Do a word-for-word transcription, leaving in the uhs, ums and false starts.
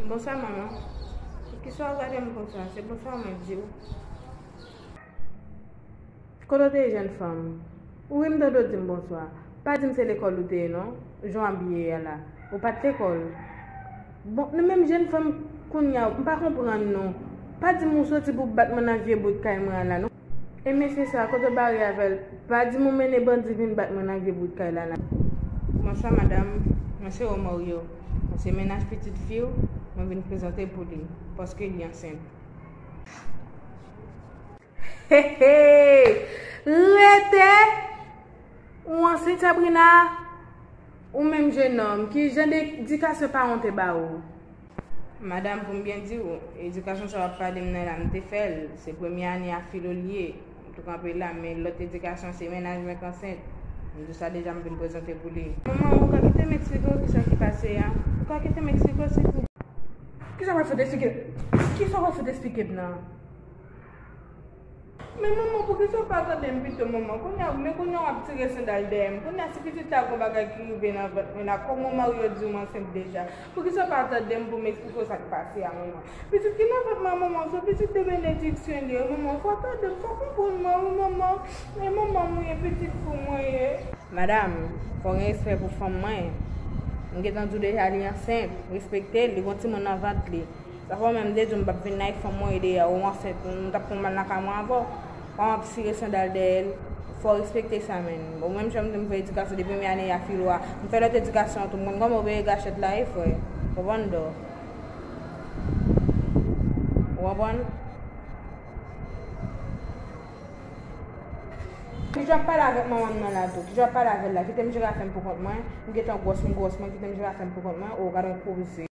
Bonswa, manman. Poukisa w ap gade m konsa? Se bonswa mwen di w. Kote w te ye, jèn fanm? Ou ri m tande w di m bonswa. Pa di m se lekòl ou te ye, non. Jan w abiye a la. Ou pa t lekòl. Bon, nou menm jèn fanm kounye a, m pa konprann, non. Pa di m ou soti pou bat mwen nan vye bout kay mwen an la, non. E mesye sa, kote w bare avè l? Pa di m ou mennen bandi vin bat mwen nan vye bout kay la, la. Bonswa, madanm. Mwen se Romario. Mwen se mennaj pitit fi w. Mwen vin prezante pou li. Paske li ansent. Hey, hey! Rete! Ou ansent, Sabrina? Ou menm jennonm, ki jan de edikasyon paran w te ba ou? Madanm, pou m byen di w, edikasyon sa w ap pale m nan la, m te fè l. Se premye ane a filo l ye. M tou kanpe la, men lòt edikasyon se mennaj mwen k ansent. M di w sa deja, m vin prezante pou li. Manman, ou ka kite m eksplike w kisa ki pase a? Ou ka kite m eksplike w, silvouplè? Kisa w ap fè w eksplike? Kisa w ap fè w eksplike m nan? Men manman, poukisa w pa tande m pito, manman? Kounye a, men kounye a w ap tire sandal dèyè m. Kounye a, si pitit la gon bagay ki rive nan vant mwen la, kòman Mario di w m ansent deja? Poukisa w pa tande m pou m eksplike w sa k pase a, manman? Pitit ki nan vant mwen, manman, se yon pitit de benediksyon li ye, manman. Fò w tande m, fò w konprann mwen, wi, manman. E manman m ou ye, pitit fi w mwen ye. Madanm, fò w gen respè pou fanm mwen. M gentan di w deja li ansent, respekte l, li gon timoun nan vant li. Sa fè w menm m te di w m p ap vin nan fòm mwen ede a, ou ansent, m t ap pran mal nan ka mwen avè w. Kòman w ap sire sandal dèyè l? Fò w respekte sa, menn. Bon, menm jan m di m fè edikasyon depi premye ane a filo a, m fè lòt edikasyon tou, m konn kòman w peye gachèt la, wi, frè. Konprann dò. Ou konprann? Kijan w ap pale avèk manman m nan la tou? Kijan w ap pale avè l la? Kite m jere afè m pou kont mwen. M gentan gwòs, m gwòs mwen, kite m jere afè m pou kont mwen. O, gade yon koze.